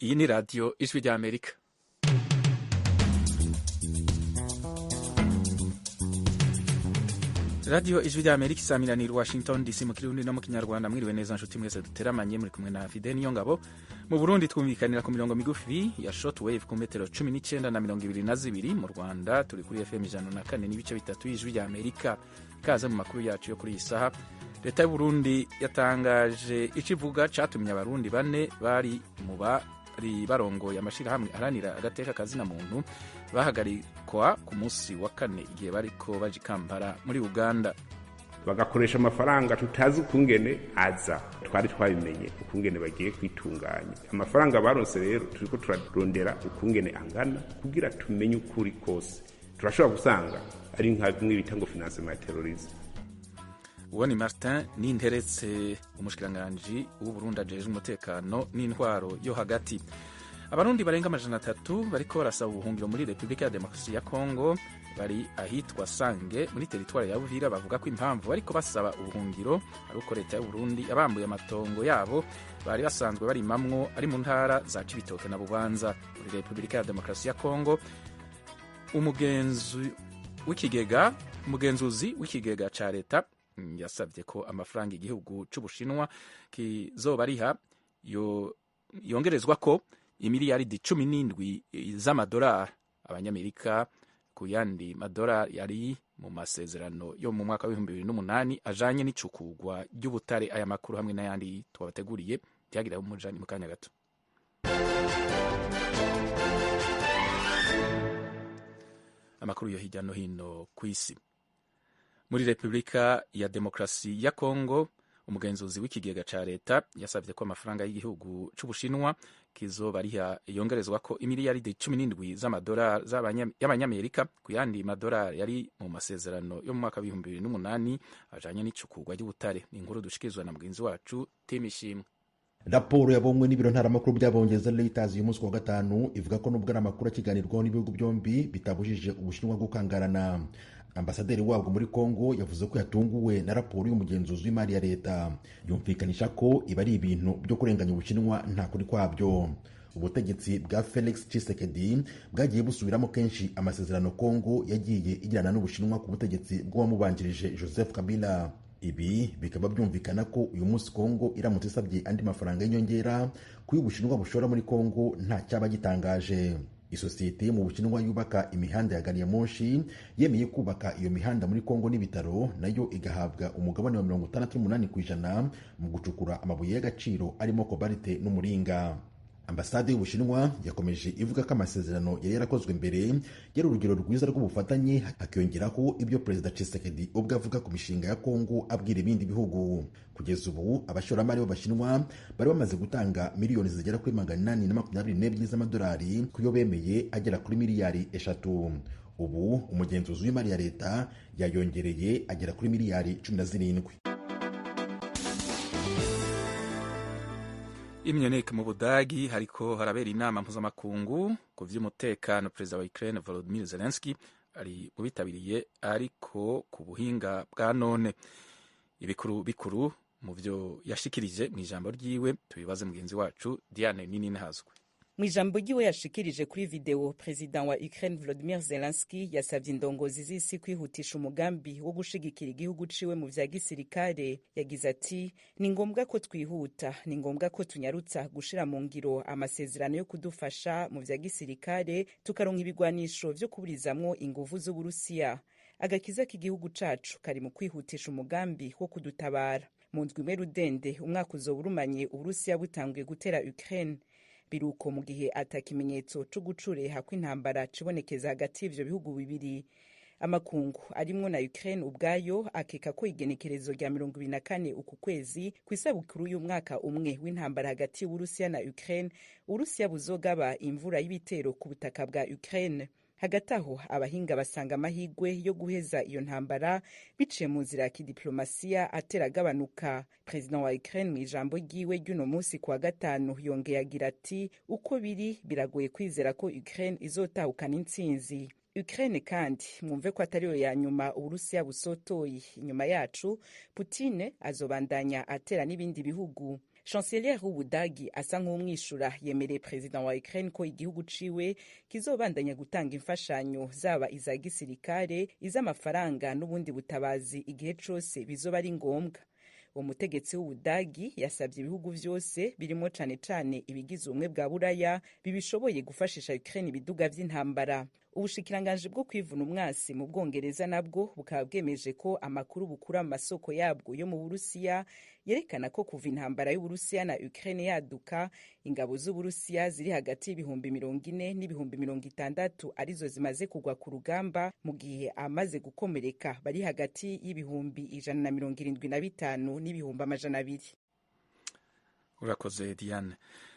Iyi ni radiyo Ijwi ry'Amerika. Radiyo Ijwi ry'Amerika isamiraniye Washington DC mu Kirundi no mu Kinyarwanda. Mwiriwe neza nshuti mwese duteramanye, muri kumwe na Fide Niyongabo. Mu Burundi twumvikanira ku mirongo migufi ya shortwave ku metero 19 na 22. Mu Rwanda turi kuri FM 104.3 y'Ijwi ry'Amerika. Ikaze mu makuru yacu yo kuri iyi saha. Leta y'u Burundi yatangaje ico ivuga catumye abarundi bane bari mu bari barongoye amashirahamwe aharanira agateka kazina muntu bahagarikwa ku munsi wa kane igihe bariko baja i Kampala muri Uganda. Bagakoresha amafaranga tutazi ukungene aza, twari twabimenye ukungene bagiye kwitunganya amafaranga baronse. Rero turiko turarondera ukungene angana kugira tumenye ukuri kose. Turashobora gusanga ari nka bimwe bita ngo financement ya terrorisme. Uwo ni Martin Ninteretse, umushikiranganji w'Uburundi ajejwe umutekano n'intwaro yo hagati. Abarundi barenga 300 bariko barasaba ubuhungiro muri Repubulika ya Demokarasi ya Kongo bari ahitwa Sange muri teritwari ya Uvira, bavuga ko impamvu bariko basaba ubuhungiro ari uko leta y'Uburundi yabambuye amatongo yabo bari basanzwe barimamwo ari mu ntara za Cibitoke na Bubanza. Muri Repubulika ya Demokarasi ya Kongo, umugenzuzi w'ikigega ca leta yasabye ko amafaranga igihugu c'Ubushinwa kizobariha yongerezwa ko imiliyaridi 17 z'amadolari abanyamerika ku yandi madolari yari mu masezerano yo mu mwaka w'2008 ajanye n'icukugwa ry'ubutare. Aya makuru hamwe n'ayandi twabateguriye byagira umujani mu kanya gato. Amakuru yo hirya no hino kw'isi. Muri Repubulika ya Demokarasi ya Kongo, umugenzuzi w'ikigega ca leta yasabye ko amafaranga y'igihugu c'Ubushinwa kizobariha yongerezwa ko imiliyaridi 17 z'amadolari y'abanyamerika ku yandi madolari yari mu masezerano yo mu mwaka w'2008 ajanye n'icukurwa ry'ubutare. Ni inkuru dushikirizwa na mugenzi wacu Tim Ishimwe. Raporo yabonywe n'ibiro ntaramakuru by'Abongereza Reuters uyu munsi wa gatanu ivuga ko nubwo ari amakuru akiganirwaho n'ibihugu byombi, bitabujije Ubushinwa gukangarana. Ambasaderi wabwo muri Kongo yavuze ko yatunguwe na raporo y'umugenzuzi w'imari ya leta, yumvikanisha ko iba ari ibintu byo kurenganya Ubushinwa, nta kuri kwabyo. Ubutegetsi bwa Felix Tshisekedi bwagiye busubiramo kenshi amasezerano Kongo yagiye igirana n'Ubushinwa ku butegetsi bw'uwamubanjirije Joseph Kabila. Ibi bikaba byumvikana ko uyu munsi Kongo iramutse isabye andi mafaranga y'inyongera ku y'Ubushinwa bushora muri Kongo, nta cyaba gitangaje. Isosiyete yo mu Bushinwa yubaka imihanda ya gari ya moshi yemeye kubaka iyo mihanda muri Kongo n'ibitaro, nayo igahabwa umugabane wa 68% mu gucukura amabuye y'agaciro arimo kobalite n'umuringa. Ambasade y'Ubushinwa yakomeje ivuga ko amasezerano yari yarakozwe mbere yari urugero rwiza rw'ubufatanye, hakiyongeraho ibyo Perezida Tshisekedi ubwo avuga ku mishinga ya Kongo abwira ibindi bihugu. Kugeza ubu abashoramari b'Abashinwa bari bamaze gutanga miliyoni zigera kuri 822 z'amadolari ku yo bemeye agera kuri miliyari 3. Ubu umugenzuzi w'imari ya leta yayongereye agera kuri miliyari 17. I Munich mu Budagi hariko harabera inama mpuzamakungu ku vy'umutekano. Perezida wa Ukraine Volodymyr Zelensky ari mu bitabiriye, ariko ku buhinga bwa none. Ibikuru bikuru mu vyo yashikirije mu ijambo ryiwe tubibaze mugenzi wacu Diane Nininahazwe. Mu ijambo ryiwe yashikirije kuri video, perezida wa Ukraine Volodymyr Zelensky yasavye indongozi z'isi kwihutisha umugambi wo gushigikira igihugu ciwe mu vya gisirikare. Yagize ati: "Ni ngombwa ko twihuta, ni ngombwa ko tunyarutsa gushira mu ngiro amasezerano yo kudufasha mu vya gisirikare, tukaronka ibigwanisho vyo kuburizamwo inguvu z'Uburusiya. Agakiza k'igihugu cacu kari mu kwihutisha umugambi wo kudutabara." Mu ndwi imwe rudende umwaka uzoba urumanye Uburusiya butanguye gutera Ukraine. Biruko mu gihe ata kimenyetso co gucureha kw'intambara cibonekeza hagati y'ivyo bihugu bibiri. Amakungu arimwo na Ukraine ubwayo akeka ko igenekerezo rya 24 uku kwezi, ku isabukuru y'umwaka umwe w'intambara hagati y'Uburusiya na Ukraine, Uburusiya buzogaba imvura y'ibitero ku butaka bwa Ukraine. Hagati aho, abahinga basanga amahirwe yo guheza iyo ntambara biciye mu nzira ya kidiplomasiya atera agabanuka. Perezida wa Ukraine mu ijambo ryiwe ry'uno munsi kuwa gatanu yongeye agira ati: "Uko biri biragoye kwizera ko Ukraine izotahukana intsinzi." Ukraine kandi mwumve ko atariyo ya nyuma Uburusiya busotoye. Inyuma yacu Putine azobandanya atera n'ibindi bihugu. Chancelier w'Ubudagi asa nk'umwishura yemereye perezida wa Ukraine ko igihugu ciwe kizobandanya gutanga imfashanyo zaba iza gisirikare, iz'amafaranga n'ubundi butabazi igihe cose bizoba ari ngombwa. Uwo mutegetsi w'Ubudagi yasabye ibihugu vyose birimo cane cane ibigize ubumwe bwa Buraya bibishoboye gufashisha Ukraine ibiduga vy'intambara. Ubushikiranganji bwo kwivuna umwasi mu Bwongereza nabwo bukaba bwemeje ko amakuru bukura mu masoko yabwo yo mu Burusiya yerekana ko kuva intambara y'Uburusiya na Ukraine yaduka, ingabo z'Uburusiya ziri hagati y'40,000 n'ibihumbi 60 arizo zimaze kugwa ku rugamba, mu gihe amaze gukomereka bari hagati y'175,000 n'ibihumbi 200. Urakoze Diane.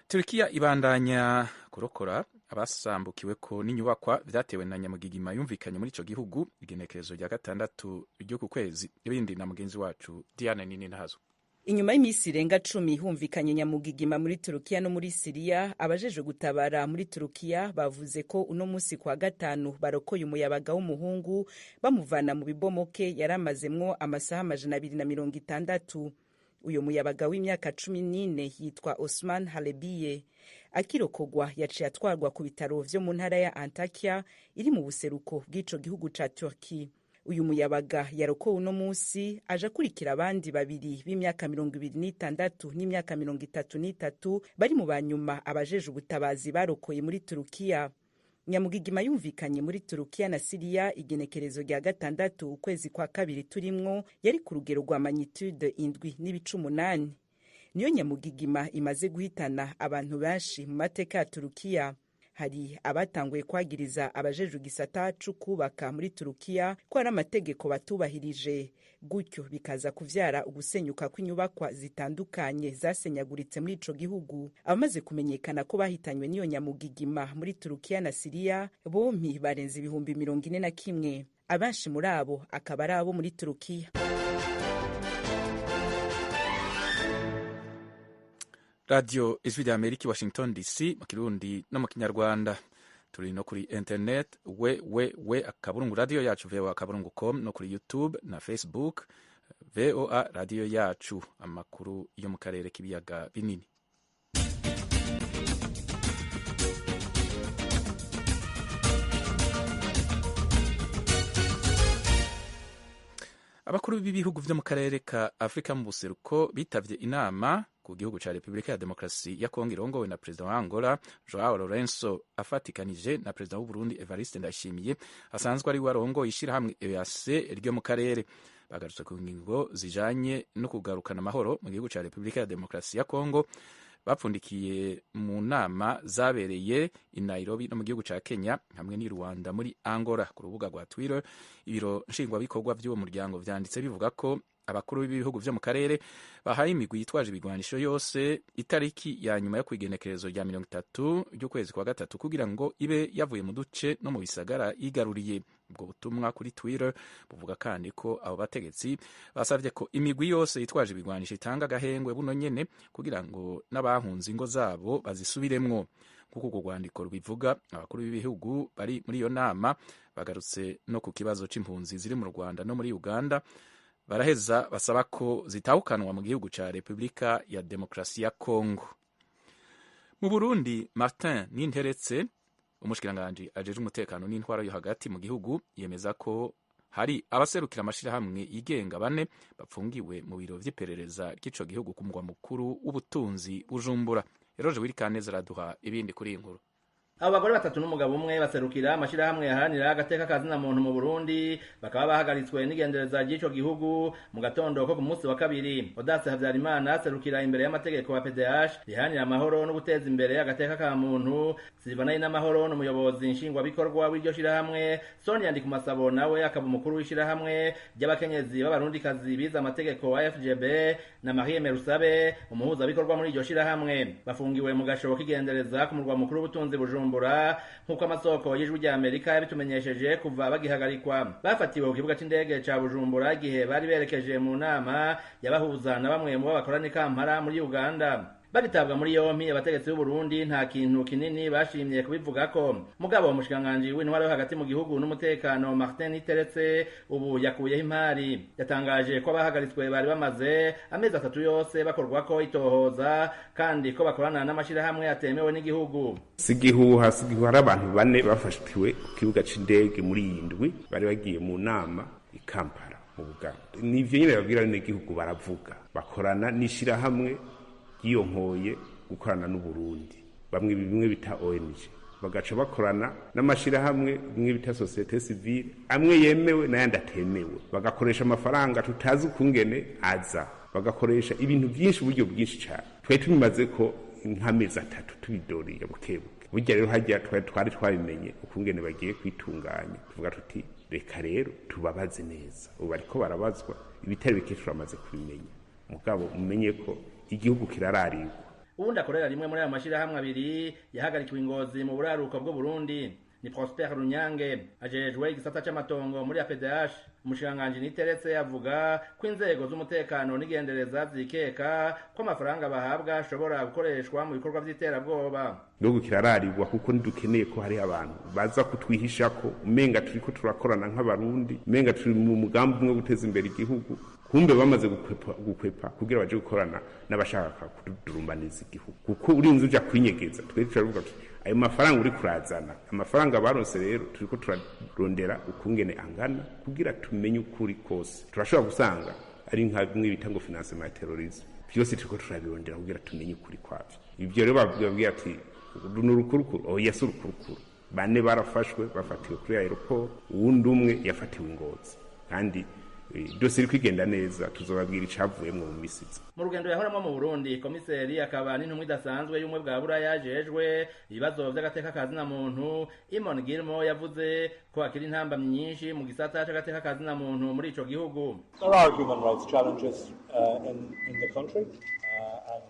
Turkiya ibandanya kurokora abasambukiweko n'inyubakwa vyatewe na nyamugigima yumvikanye muri ico gihugu igenekerezo rya 6 ryo ku kwezi. Ibindi na mugenzi wacu Diane Nini Ntazo. Inyuma y'imisi irenga 10 humvikanye nyamugigima muri Turukiya no muri Siriya, abajejwe gutabara muri Turukiya bavuze ko uno musi kwa gatanu barokoye umuyabaga w'umuhungu bamuvana mu bibomoke yaramazemwo amasaha 260. Uyo muyabaga w'imyaka 14 yitwa Osman Halebiye. Akirokogwa yaciye atwarwa ku bitaro vyo mu ntara ya Antakya iri mu buseruko bw'ico gihugu ca Turkey. Uyu muyabaga yarokowe uno musi aje akurikira abandi babiri b'imyaka 26 n'imyaka 33 bari mu banyuma abajeje ubutabazi barokoye muri Turukiya. Nyamugigima yumvikanye muri Turukiya na Siriya igenekerezo rya 6 ukwezi kwa kabiri turimwo yari ku rugero rwa magnitude 7.8. Niyo nyamugigima imaze guhitana abantu benshi mu mateka ya Turukiya. Hari abatanguye kwagiriza abajejwe igisata c'ukubaka muri Turukiya ko hari amategeko batubahirije, gutyo bikaza kuvyara ugusenyuka kw'inyubakwa zitandukanye zasenyaguritse muri ico gihugu. Abamaze kumenyekana ko bahitanywe n'iyo nyamugigima muri Turukiya na Siriya bompi barenze 41,000. Abenshi muri abo akaba ari abo muri Turukiya. Radio Ijwi rya Amerika, Washington DC, mu Kirundi no mu Kinyarwanda. Turi no kuri internet www akaburungu radio yacu voa akaburungu com, no kuri YouTube na Facebook VOA radio yacu. Amakuru yo mu karere k'ibiyaga binini. Abakuru b'ibihugu vyo mu karere ka Afrika mu buseruko bitavye inama ku gihugu ca Republika ya Demokarasi ya Kongo irongowe na perezida wa Angola Joao Lourenço afatikanije na perezida w'u Burundi Evariste Ndayishimiye asanzwe ari we arongoye ishirahamwe EAC ryo mu karere. Bagarutse ku ngingo zijanye no kugarukana amahoro mu gihugu ca Republika ya Demokarasi ya Kongo bapfundikiye mu nama zabereye i Nairobi no mu gihugu ca Kenya hamwe n'i Rwanda muri Angola. Ku rubuga rwa Twitter, ibiro nshingwabikorwa vy'uwo muryango vyanditse bivuga ko abakuru b'ibihugu vyo mu karere bahaye imigwi yitwaje ibigwanisho yose itariki ya nyuma yo kwigenekerezo rya 30 ry'ukwezi kwa gatatu kugira ngo ibe yavuye mu duce no mu bisagara yigaruriye. Ubwo butumwa kuri Twitter buvuga kandi ko abo bategetsi basavye ko imigwi yose yitwaje ibigwanisho itanga agahengwe buno nyene kugira ngo n'abahunze ingo zabo bazisubiremwo. Nk'uko urwo rwandiko rubivuga, abakuru b'ibihugu bari muri iyo nama bagarutse no ku kibazo c'impunzi ziri mu Rwanda no muri Uganda, baraheza basaba ko zitahukanwa mu gihugu ca Republika ya Demokarasi ya Kongo. Mu Burundi, Martin Ninteretse, umushikiranganji ajejwe umutekano n'intwaro yo hagati mu gihugu, yemeza ko hari abaserukira amashirahamwe yigenga bane bapfungiwe mu biro vy'iperereza ry'ico gihugu ku mugwa mukuru w'ubutunzi Bujumbura. Eroje Wirikaneza araduha ibindi kuri iyi nkuru. Abo bagore batatu n'umugabo umwe baserukira amashirahamwe yaharanira agateka ka zina muntu mu Burundi bakaba bahagaritswe n'igendereza ry'ico gihugu mu gatondo ko ku munsi wa kabiri. Odace Habyarimana aserukira imbere y'amategeko wa PDH riharanira amahoro no guteza imbere agateka ka muntu. Silvana Inamahoro n'umuyobozi nshingwabikorwa w'iryo shirahamwe. Sonia Ndikumasabo nawe akaba umukuru w'ishirahamwe ry'abakenyezi b'abarundikazi bize amategeko wa FGB na Marie Merusabe umuhuzabikorwa muri iryo shirahamwe. Bafungiwe mu gashobo k'igendereza ku murwa mukuru w'ubutunzi Bujumbura, nk'uko amasoko y'ijwi rya Amerika yabitumenyesheje. Kuva bagihagarikwa, bafatiwe ku kibuga c'indege ca Bujumbura igihe bari berekeje mu nama yabahuza na bamwe mu bakorana i Kampala muri Uganda. Bagitabwa muri yompi, abategetsi b'u Burundi nta kintu kinini bashimye kubivugako. Mugabo umushikiranganji w'intwaro yo hagati mu gihugu n'umutekano, Martin Niteretse, ubu yakuyeho impari. Yatangaje ko abahagaritswe bari bamaze amezi 3 yose bakorwako itohoza, kandi ko bakorana n'amashirahamwe atemewe n'igihugu. Sigihuha, sigihuha. Hari abantu bane bafashwe ku kibuga c'indege muri iyi ndwi, bari bagiye mu nama i Kampala mu Buganda. Nivyo nyene babwira abenegihugu, baravuga bakorana n'ishirahamwe ryiyonkoye gukorana n'Uburundi, bamwe bimwe bita ONG, bagaca bakorana n'amashirahamwe bimwe bita société civile, amwe yemewe n'ayandi atemewe, bagakoresha amafaranga tutazi ukungene aza, bagakoresha ibintu byinshi, uburyo bwinshi cyane. Twari tubimaze ko nk'amezi 3 tubidoriye bukebuke. Burya rero hajya twari twabimenye ukungene bagiye kwitunganya, tuvuga tuti reka rero tubabaze neza. Ubu bariko barabazwa, ibitari bike turamaze kubimenya, mugabo mumenye ko igihugu kirararigwa. Uwundi akorera rimwe muri ayo mashirahamwe abiri yahagarikiwe Ingozi mu buraruko bw'u Burundi ni Prosper Runyange, ajejwe igisata c'amatongo muri APDH. Umushikiranganji Niteretse avuga ko inzego z'umutekano n'igendereza zikeka ko amafaranga bahabwa ashobora gukoreshwa mu bikorwa vy'iterabwoba. Igihugu kirararigwa, kuko ntidukeneye ko hari abantu baza kutwihishako umenga turiko turakorana nk'Abarundi, umenga turi mu mugambi umwe wo guteza imbere igihugu, kumbe bamaze gukwepa kugira baje gukorana n'abashaka kudurumbaniza igihugu. Kuko urinze uja kwinyegeza, twe turavuga tuti ayo mafaranga uri kurazana, amafaranga baronse rero turiko turarondera ukungene angana kugira tumenye ukuri kose. Turashobora gusanga ari nka bimwe bita ngo financement ya terrorisme, byose turiko turabirondera kugira tumenye ukuri kwavyo. Ivyo rero babwira ati ni urukurukuru. Oya, si urukurukuru. Bane barafashwe, bafatiwe kuri aéroport, uwundi umwe yafatiwe Ingozi, kandi dosiye iri kwigenda neza, tuzobabwira icavuyemwo mu misi iza. Mu rugendo yahoramwo mu Burundi, komiseri akaba n'intumwa idasanzwe y'Ubumwe bwa Buraya ajejwe ibibazo vy'agateka ka zina muntu, Imon Gilmo, yavuze ko hakiri intambamyi nyinshi mu gisata c'agateka ka zina muntu muri ico gihugu. There are human rights challenges in the country, and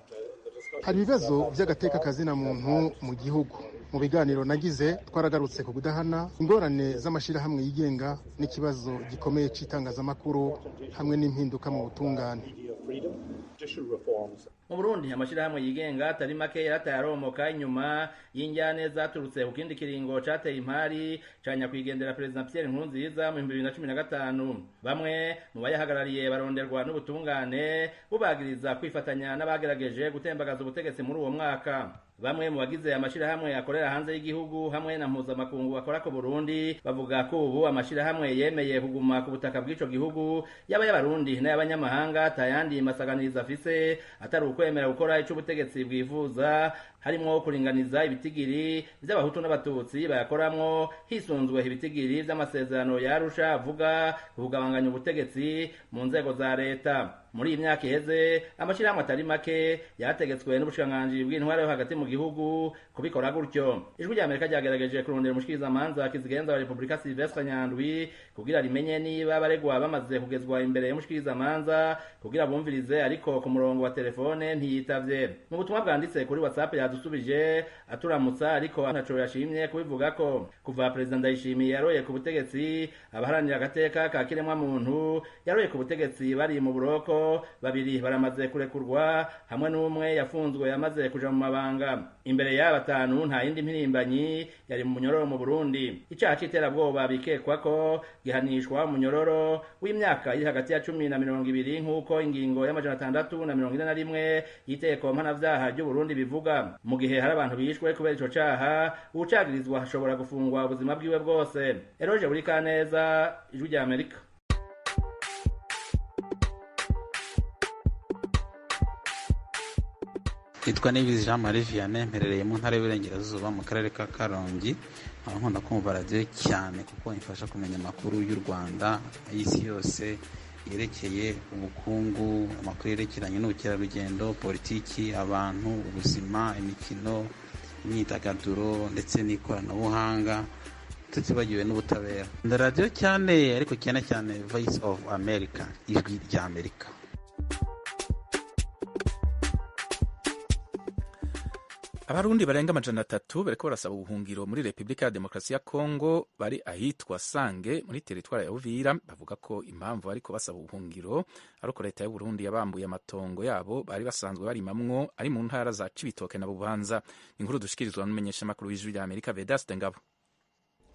the discussion Hari ibibazo by'agateka kazina muntu mu gihugu. Mu biganiro nagize twaragarutse ku kudahana, ingorane z'amashyirahamwe yigenga n'ikibazo gikomeye cy'itangazamakuru hamwe n'impinduka mu butungane. Media freedom, judicial reforms. Mu Burundi, amashirahamwe yigenga atari make yarataye aromoka inyuma y'injyane zaturutse ku kindi kiringo cateye impari ca nyakwigendera Perezida Pierre Nkurunziza mu 2015. Bamwe mu bayahagarariye baronderwa n'ubutungane, bubagiriza kwifatanya n'abagerageje gutembagaza ubutegetsi muri uwo mwaka. Bamwe mu bagize amashirahamwe akorera hanze y'igihugu hamwe na mpuzamakungu bakora ku Burundi bavuga ko ubu amashirahamwe yemeye kuguma ku butaka bw'ico gihugu, yaba y'Abarundi n'ay'abanyamahanga, atayandi masaganiriza afise atari ukwemera gukora ico ubutegetsi bwifuza, harimwo kuringaniza ibitigiri vy'Abahutu n'Abatutsi bayakoramwo hisunzwe ibitigiri vy'amasezerano ya Arusha avuga kugabanganya ubutegetsi mu nzego za leta. Muri iyi myaka iheze, amashirahamwe atari make yategetswe n'ubushikiranganji bw'intwaro yo hagati mu gihugu kubikora gutyo. Ijwi rya Amerika ryagerageje kurondera umushikirizamanza kizigenza wa Repubulika, Sylvestre Nyandwi, kugira rimenye niba abaregwa bamaze kugezwa imbere y'umushikirizamanza kugira bumvirize, ariko ku murongo wa telefone ntiyitavye. Mu butumwa bwanditse kuri WhatsApp yadusubije aturamutsa, ariko ntaco yashimye kubivugako. Kuva Perezida Ndayishimiye yaroye ku butegetsi, abaharanira agateka ka kiremwa muntu yaroye ku butegetsi bari mu buroko, babiri baramaze kurekurwa hamwe n'umwe yafunzwe yamaze kuja mu mabanga. Imbere y'aba batanu nta yindi mpirimbanyi yari mu munyororo mu Burundi. Icaha c'iterabwoba bikekwa ko gihanishwa umunyororo w'imyaka iri hagati ya 10 na 20, nk'uko ingingo ya 641 y'iteko mpanavyaha ry'u Burundi bivuga. Mu gihe hari abantu bishwe kubera ico caha, uwucagirizwa ashobora gufungwa ubuzima bwiwe bwose. Eroje Burikaneza, Ijwi rya Amerika. Nitwa Nibizi Jean Marie Vianney, mperereye mu ntara y'Iburengerazuba mu karere ka Karongi. Nkaba nkunda kumva radiyo cyane kuko imfasha kumenya amakuru y'u Rwanda, y'isi yose, yerekeye ubukungu, amakuru yerekeranye n'ubukerarugendo, politiki, abantu, ubuzima, imikino, imyidagaduro ndetse n'ikoranabuhanga, tutibagiwe n'ubutabera. Nkunda radiyo cyane, ariko cyane cyane Voice of America, Ijwi rya Amerika. Abarundi barenga 300 bariko barasaba ubuhungiro muri Repubulika ya Demokarasi ya Kongo bari ahitwa Sange muri teritwari ya Uvira, bavuga ko impamvu bariko basaba ubuhungiro ari uko leta y'Uburundi yabambuye amatongo yabo bari basanzwe barimamwo ari mu ntara za Cibitoke na Bubanza. Inkuru dushikirizwa n'umumenyeshamakuru w'Ijwi rya Amerika, Vedaste Ngabo.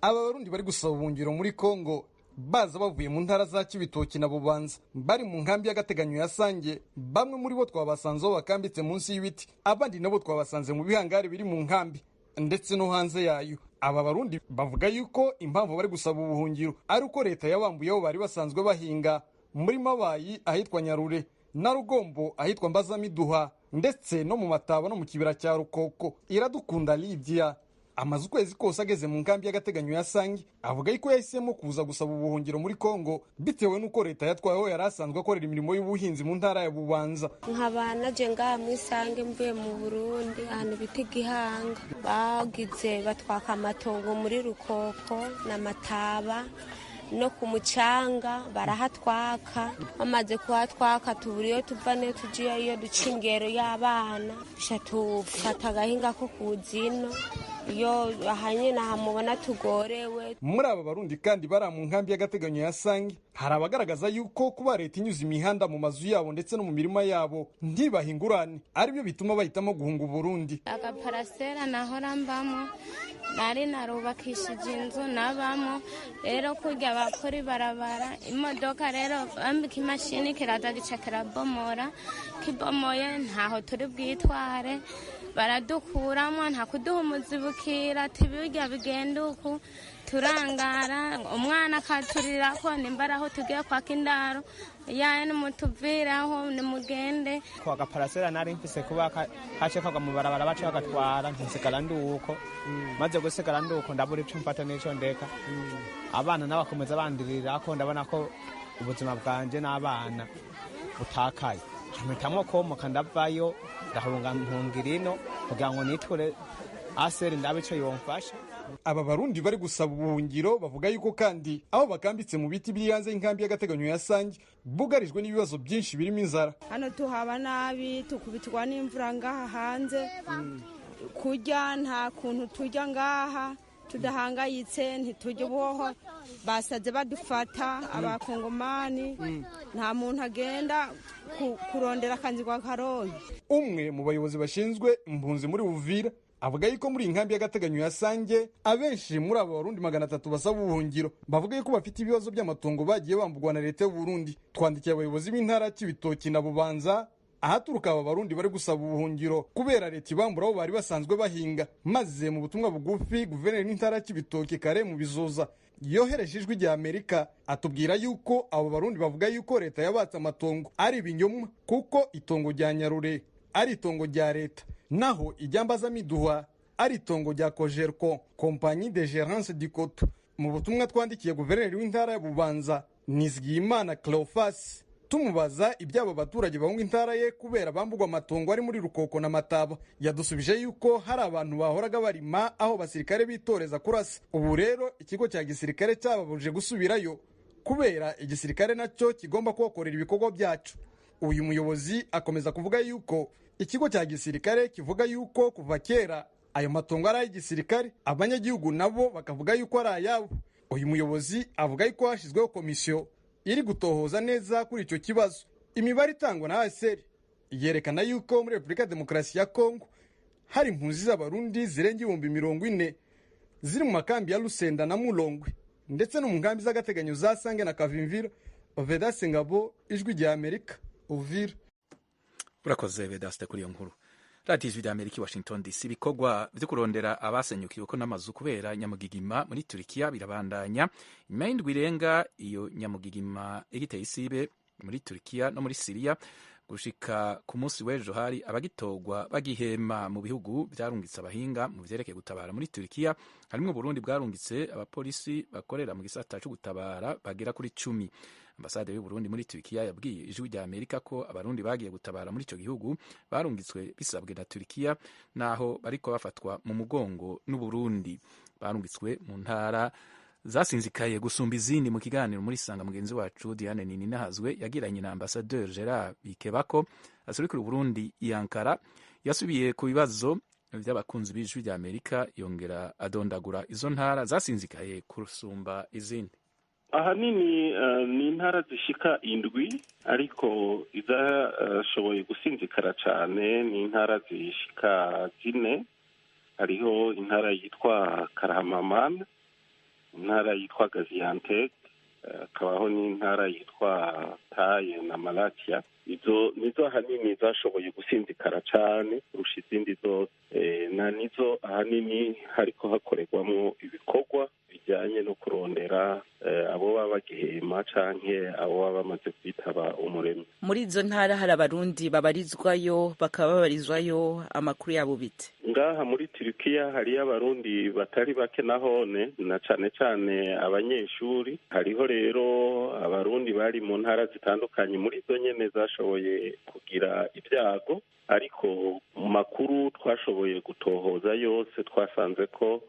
Aba barundi bari gusaba ubuhungiro muri Kongo baza bavuye mu ntara za Cibitoki na Bubanza, bari mu nkambi y'agateganyo ya Sange. Bamwe muri bo twabasanze aho bakambitse munsi y'ibiti, abandi nabo twabasanze mu bihangari biri mu nkambi ndetse no hanze yayo. Aba barundi bavuga yuko impamvu bari gusaba ubuhungiro ari uko leta yabambuye aho bari basanzwe bahinga muri Mabayi ahitwa Nyarure na Rugombo ahitwa Mbazamiduha, ndetse no mu Mataba no mu kibira cya Rukoko. Iradukunda Lydia amaze ukwezi kose ageze mu nkambi y'agateganyo ya Sange, avuga yuko yahisemo kuza gusaba ubuhungiro muri Kongo bitewe n'uko leta yatwayeho yari asanzwe akorera imirimo y'ubuhinzi mu ntara ya Bubanza. Nkaba naje ngaha mu Isange mvuye mu Burundi, ahantu bita Gihanga, bagize batwaka amatongo muri Rukoko na Mataba no ku mucanga barahatwaka. Bamaze kuhatwaka tubura iyo tuva n'iyo tugiye, iyo duca ingero y'abana, duca tufata agahinga ko kuzino iyo ahanye nahamubona tugorewe. Muri aba barundi kandi bari mu nkambi y'agateganyo ya Sange, hari abagaragaza yuko kuba leta inyuze imihanda mu mazu yabo ndetse no mu mirima yabo ntibahingurane aribyo bituma bahitamo guhunga Uburundi. Agaparasera nahora mbamo nari narubakishije inzu nabamo, rero kurya bakora ibarabara imodoka rero bambika imashini kiraza gica kirabomora, kibomoye ntaho turi bwitware, baradukuramo nta kuduha umuzibukira tibirya bigenda uku turangara, umwana akaturira ko nimba ari aho tugiye kwaka indaro yaye nimutuviraho nimugende. Kwa gaparasera nari mfise kuba kace kagwa mu barabara bace bagatwara, nsigara nduko maze gusigara nduko ndabura ico mfata n'ico ndeka. Abana n'abakomeza bandirira ko ndabona ko ubuzima bwanje n'abana butakaye, mpitamo komoka ndavayo ndahunga mpungira ino kugira ngo niture aseri ndabe ico yomfasha. Aba barundi bari gusaba ubuhungiro bavuga yuko kandi aho bakambitse mu biti biri hanze y'inkambi y'agateganyo ya Sange bugarijwe n'ibibazo byinshi birimo inzara. Hano tuhaba nabi, tukubitwa n'imvura ngaha hanze, kurya nta kuntu turya ngaha tudahangayitse, ntitujya uboho basaze badufata abakongomani, nta muntu agenda kurondera akanzi kwa karongi. Umwe mu bayobozi bashinzwe impunzi muri Uvira avuga yuko muri iyi nkambi y'agateganyo ya Sange abenshi muri abo barundi 300 basaba ubuhungiro bavuga yuko bafite ibibazo by'amatongo bagiye bambugwa na leta y'u Burundi. Twandikiye abayobozi b'intara Cibitoki na Bubanza ahaturuka aba barundi bari gusaba ubuhungiro kubera leta ibambura aho bari basanzwe bahinga, maze mu butumwa bugufi guverineri w'intara Cibitoke Kare mu Bizoza yohereje Ijwi rya Amerika atubwira yuko abo barundi bavuga yuko leta yabatse amatongo ari ibinyoma, kuko itongo rya Nyarure ari itongo rya leta, naho ijyambazamiduha ari itongo rya Cogerco, Compagnie de Gérance du Coton. Mu butumwa twandikiye guverineri w'intara ya Bubanza Nizigiyimana Cleophas tumubaza iby'abo baturage bahunga intara ye kubera bambugwa amatongo ari muri Rukoko na Mataba, yadusubije yuko hari abantu bahoraga barima aho basirikare bitoreza kurasa. Ubu rero ikigo cya gisirikare cyababujije gusubirayo kubera igisirikare nacyo kigomba kubakorera ibikorwa byacu. Uyu muyobozi akomeza kuvuga yuko ikigo cya gisirikare kivuga yuko kuva kera ayo matongo ari ay'igisirikare, abanyagihugu nabo bakavuga yuko ari ayabo. Uyu muyobozi avuga yuko hashyizweho komisiyo iri gutohoza neza kuri icyo kibazo. Imibare itangwa na ASR yerekana yuko muri Repubulika Demokarasi ya Kongo hari impunzi z'abarundi zirenga 40,000 ziri mu makambi ya Lusenda na Mulongwe ndetse no mu nkambi z'agateganyo za Sange na Kavimvira. Vedaste Ngabo, Ijwi rya Amerika, Uvira. Urakoze Vedaste kuri iyo nkuru. Radiyo Ijwi rya Amerika, Washington DC. Ibikorwa byo kurondera abasenyukiwe ko n'amazu kubera nyamugigima muri Turikiya birabandanya nyuma y'indwi irenga iyo nyamugigima igiteye isibe muri Turikiya no muri Siriya. Gushika ku munsi w'ejo hari abagitorwa bagihema mu bihugu byarungitse abahinga mu vyerekeye gutabara muri Turikiya, harimwo Burundi bwarungitse abapolisi bakorera mu gisata cyo gutabara bagera kuri 10. Ambasade y'u Burundi muri Turikiya yabwiye Ijwi rya Amerika ko abarundi bagiye gutabara muri ico gihugu barungitswe bisabwe na Turikiya, naho bariko bafatwa mu mugongo n'u Burundi. Barungitswe mu ntara zasinzikaye gusumba izindi. Mu kiganiro muri Sanga, mugenzi wacu Diane Nininahazwe yagiranye na Ambassadeur Gerard Bikebako aserukira Burundi i Ankara, yasubiye ku bibazo vy'abakunzi b'Ijwi rya Amerika, yongera adondagura izo ntara zasinzikaye kurusumba izindi. Ahanini ni intara zishika 7, ariko izashoboye gusinzikara cane ni intara zishika 4. Hariho intara yitwa Kahramanmaraş, intara yitwa Gaziantep, hakabaho n'intara yitwa Taye na Malatya. Izo nizo ahanini zashoboye gusinzikara cane kurusha izindi zose, na nizo ahanini hariko hakorerwamwo ibikorwa bijyanye no kurondera abo baba bagihema canke abo baba bamaze kwitaba Umuremyi. Muri izo ntara hari Abarundi babarizwayo, bakaba babarizwayo, amakuru yabo bite? Ngaha muri Turikiya hariyo Abarundi batari bake nahone, na cane cane abanyeshuri. Hariho rero Abarundi bari mu ntara zitandukanye muri izo nyene zashoboye kugira ibyago, ariko mu makuru twashoboye gutohoza yose twasanze ko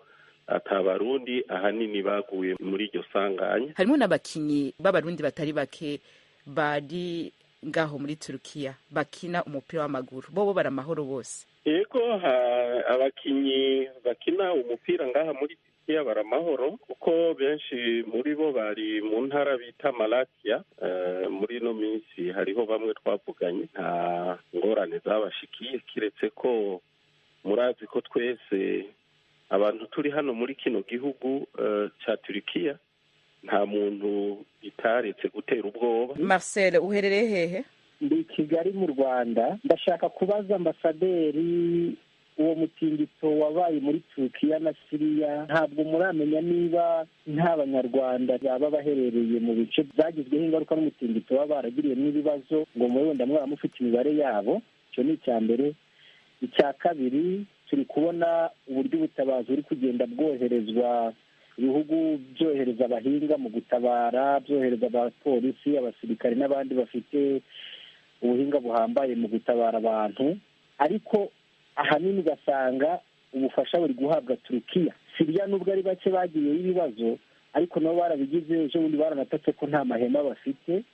ata Barundi ahanini baguye muri iryo sanganya. Harimo n'abakinyi b'Abarundi batari bake bari ngaho muri Turukiya bakina umupira w'amaguru, bobo bari amahoro bose? Yego, abakinyi bakina umupira ngaha muri Turukiya bari amahoro, kuko benshi muri bo bari mu ntara bita Malatya. Muri ino minsi hariho bamwe twavuganye, nta ngorane zabashikiye, kiretse ko murazi ko twese abantu turi hano muri kino gihugu ca Turikiya nta muntu itaretse gutera ubwoba. Marcel, uherereye hehe? Ndi Kigali mu Rwanda. Ndashaka kubaza ambasaderi, uwo mutingito wabaye muri Turukiya na Siriya, ntabwo muramenya niba nta Banyarwanda baba baherereye mu bice byagizweho ingaruka n'umutingito baba baragiriyemo ibibazo, ngo mube wenda mwaba mufite imibare yabo? Icyo ni icya mbere. Icya kabiri, turi kubona uburyo ubutabazi buri kugenda bwoherezwa, ibihugu byohereza abahinga mu gutabara, byohereza abapolisi, abasirikare n'abandi bafite ubuhinga buhambaye mu gutabara abantu, ariko ahanini ugasanga ubufasha buri guhabwa Turukiya. Siriya nubwo ari bake bagiyeyo ibibazo, ariko nabo barabigize, ejo bundi baranatatse ko nta mahema bafite.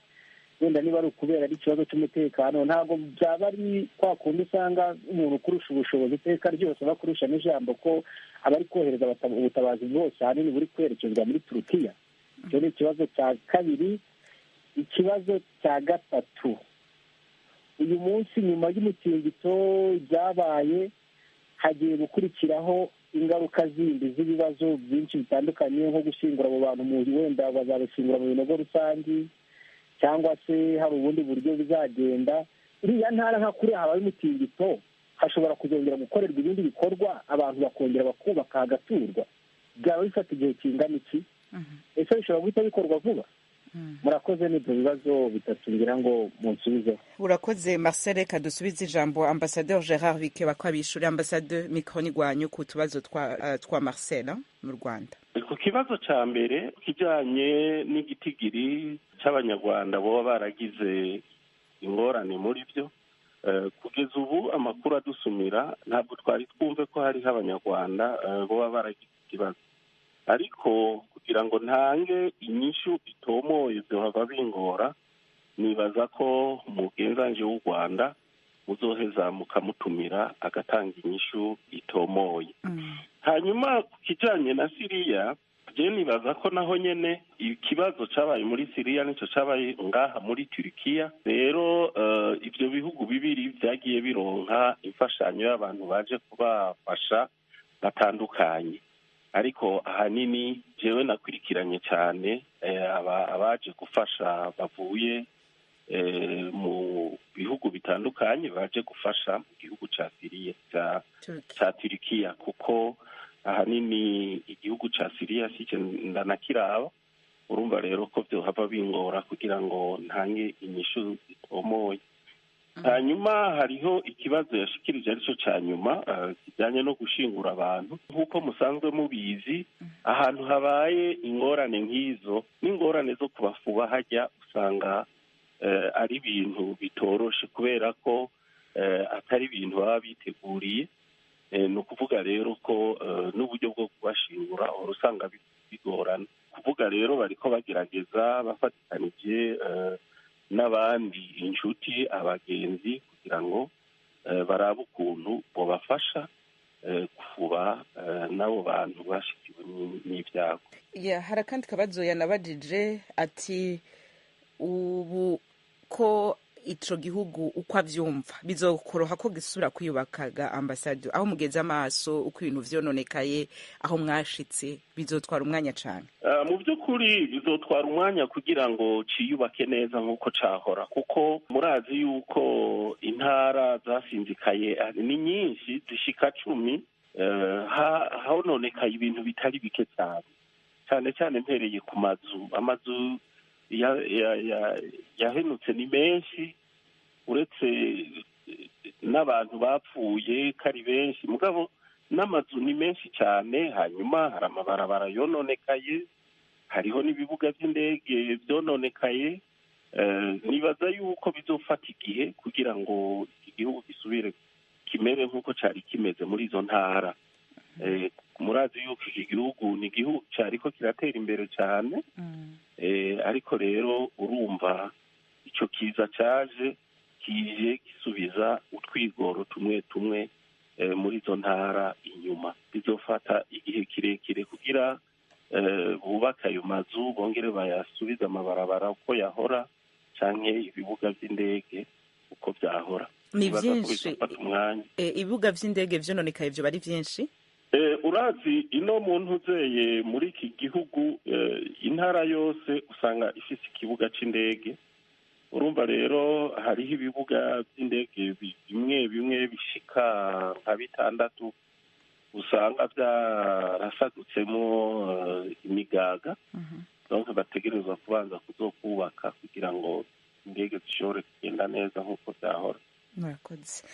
Wenda niba ari ukubera ari ikibazo cy'umutekano, ntabwo byaba ari kwa kundi usanga umuntu ukurusha ubushobozi iteka ryose aba akurusha n'ijambo, ko aba ari kohereza ubutabazi bwose ahanini buri kwerekezwa muri Turukiya. Icyo ni ikibazo cya kabiri. Ikibazo cya gatatu, uyu munsi nyuma y'umutingito byabaye hagiye gukurikiraho ingaruka zindi z'ibibazo byinshi bitandukanye, nko gushyingura abo bantu, wenda bazabashyingura mu binogo rusange, cyangwa se hari ubundi buryo bizagenda. Iriya ntara nka kuriya habaye umutingito, hashobora kuzongera gukorerwa ibindi bikorwa, abantu bakongera bakubaka hagaturwa. Byaba bifata igihe kingana iki? Ese bishobora guhita bikorwa vuba? Murakoze, n'ibyo bibazo bitatu ngira ngo munsubizeho. Urakoze Marcel. Reka dusubize ijambo Ambasaderi Gerard Bikeba ko abishure. Ambasaderi, mikoro ni gwanyu ku tubazo twa Marcel mu Rwanda. Ku kibazo ca mbere kijanye n'igitigiri c'Abanyarwanda boba baragize ingorane muri byo, kugeza ubu amakuru adusumira ntabwo twari twumve ko hariho Abanyarwanda boba baragize ikibazo, ariko kugira ngo ntange inyishu itomoye byohava bingora. Nibaza ko mugenzanje w'u Rwanda muzoheza mukamutumira agatanga inyishu itomoye. Hanyuma ku kijanye na Siriya, je nibaza ko naho nyene ikibazo cabaye muri Siriya nico cabaye ngaha muri Turikiya. Rero ivyo bihugu bibiri vyagiye bironka imfashanyo y'abantu baje kubafasha batandukanye, ariko ahanini jewe nakurikiranye cyane abaje gufasha bavuye mu bihugu bitandukanye baje gufasha mu gihugu ca Siriya ca Turikiya, kuko ahanini igihugu ca Siriya sice ndanakiraba. Urumva rero ko vyohava bingora kugira ngo ntange inyishu zitomoye. Hanyuma hariho ikibazo yashikirije arico ca nyuma, kijanye no gushingura abantu. Nk'uko musanzwe mubizi, ahantu habaye ingorane nk'izo n'ingorane zo kubafuba hajya, usanga ari ibintu bitoroshe, kubera ko atari ibintu baba biteguriye. Ni ukuvuga rero ko n'uburyo bwo kubashingura uhora usanga bigorana. Kuvuga rero bariko bagerageza bafatikanije n'abandi, inshuti, abagenzi, kugira ngo barabe ukuntu bobafasha. kuba n'abo bantu bashikiwe n'ibyago. Hari akandi kabazo yanabajije ati ubu ko ico gihugu uko avyumva bizokoroha ko gisubira kwiyubakaga ambasade, aho mugeze amaso uko ibintu vyononekaye, aho mwashitse bizotwara umwanya cane? Mu by'ukuri bizotwara umwanya kugira ngo ciyubake neza nk'uko cahora, kuko murazi yuko intara zasinzikaye ni nyinshi zishika 10, hononekaye ibintu bitari bike cyane, cyane cyane mpereye ku mazu. Amazu yahenutse ni menshi, uretse n'abantu bapfuye kari benshi, mugabo n'amazu ni menshi cyane. Hanyuma hari amabarabara yononekaye, hariho n'ibibuga by'indege byononekaye. Nibaza yuko bizofata igihe kugira ngo igihugu gisubire kimere nk'uko cyari kimeze muri izo ntara. Murazi yuko iki gihugu ni igihugu cyariko kiratera imbere cyane, ariko rero urumva icyo kiza cyaje kije gisubiza utwigoro tumwe tumwe muri izo ntara inyuma. Bizofata igihe kirekire kugira bubake ayo mazu, bongere bayasubize amabarabara uko yahora, canke ibibuga by'indege uko byahora. Ni byinshi ibibuga by'indege vyononekaye, byo bari byinshi. Urazi ino muntu uzeye muri iki gihugu, intara yose usanga ifise ikibuga c'indege. Urumva rero hariho ibibuga by'indege bimwe bimwe bishika nka 6 usanga byarasadutsemo imigaga. Donc bategerezwa kubanza kuzokubaka kugira ngo indege zishobore kugenda neza nk'uko byahora. Murakoze.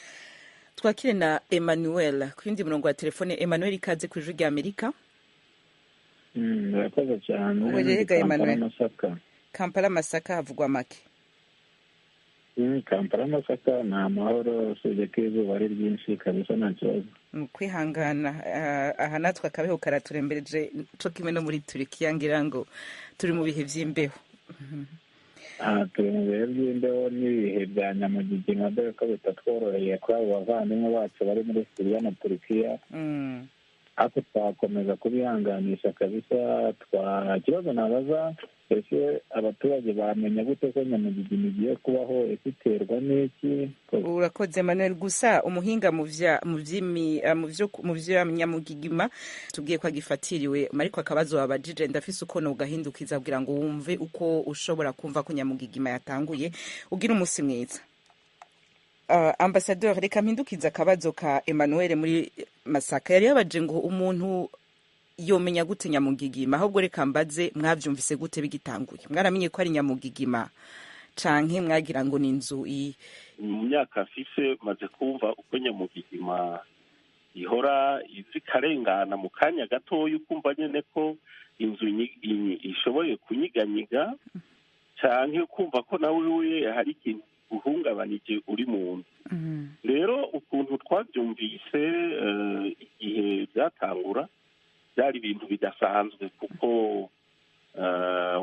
Twakire na Emmanuel ku yindi murongo wa telefone. Emmanuel, ikaze ku Ijwi rya Amerika. Murakoze cyane. Uberega Emmanuel. Kampala Masaka havugwa make? Kampala Masaka ni amahoro, usibye ko izuba ari ryinshi kabisa, nta kibazo. Mu kwihangana, aha natwe akabeho karaturembereje co kimwe no muri Turikiya, ngira ngo turi mu bihe vy'imbeho. Turi mu bihe by'imbeho n'ibihe bya nyamugigima, dore ko bitatworoheye kuri abo bavandimwe bacu bari muri Siriya na Turikiya. Ariko twakomeza kubihanganisha kabisa. Ikibazo nabaza, ese abaturage bamenya gute ko nyamugigima igiye kubaho? Ese iterwa n'iki? Urakoze Emmanuel. Gusa umuhinga mu vya nyamugigima tubwiye ko agifatiriwe, ariko akabazo wabajije ndafise uko nogahindukiza kugira ngo wumve uko ushobora kumva ko nyamugigima yatanguye. Ugira umusi mwiza. Ambassadeur, reka mpindukiza akabazo ka Emmanuel muri Masaka. Yari yabaje ngo umuntu yomenya gute nyamugigima, ahubwo reka mbaze mwavyumvise gute bigitanguye? Mwaramenye ko ari nyamugigima canke mwagira ngo ni inzu? Mu myaka mfise maze kumva uko nyamugigima ihora izikarengana mu kanya gatoya, ukumva nyene ko inzu ishoboye kunyiganyiga, canke kumva ko nawe we hari ikintu uhungabanije uri mu nzu. Rero ukuntu twabyumvise igihe byatangura byari ibintu bidasanzwe, kuko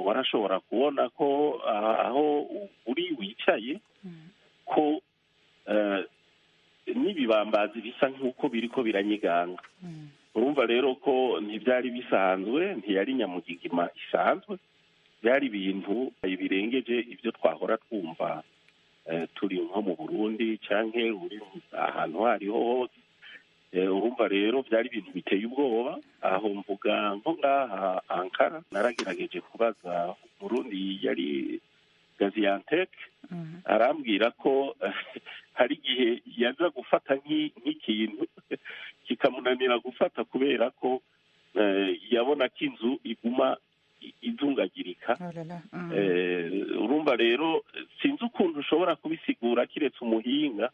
warashobora kubona ko aho uri wicaye ko n'ibibambazi bisa nk'uko biriko biranyiganga. Urumva rero ko ntibyari bisanzwe, ntiyari nyamugigima isanzwe, byari ibintu birengeje ibyo twahora twumva turi nko mu Burundi canke uri ahantu hariho hose. Urumva rero byari ibintu biteye ubwoba. Aho mvuga nko ngaha Ankara, naragerageje kubaza Burundi yari Gaziantep, arambwira ko hari igihe yaza gufata nk'ikintu kikamunanira gufata kubera ko yabona ko inzu iguma izungagirika. Urumva rero sinzi ukuntu ushobora kubisigura kiretse umuhinga,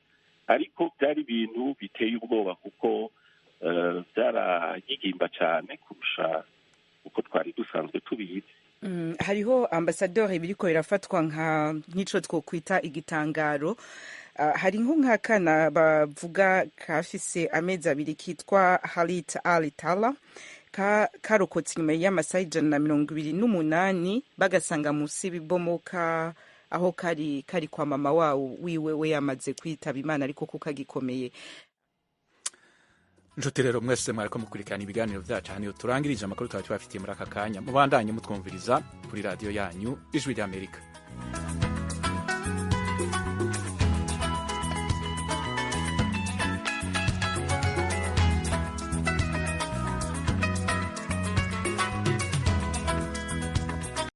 ariko byari ibintu biteye ubwoba kuko byaragigimba cyane kurusha uko twari dusanzwe tubizi. Hariho ambassadeur ibiriko birafatwa nka nk'ico twokwita igitangaro. Hari nk'akana bavuga kafise amezi 2 kitwa Halit Ali Tala, karokotse inyuma y'amasaha 128 bagasanga musi bibomoka aho kari kwa mama wawo wiwe we yamaze kwitaba Imana, ariko kuko kagikomeye. Nshuti rero mwese mwariko mukurikirana ibiganiro vyacu, hano turangirije amakuru twari tubafitiye muri aka kanya. Mubandanye mutwumviriza kuri radiyo yanyu Ijwi ry'Amerika.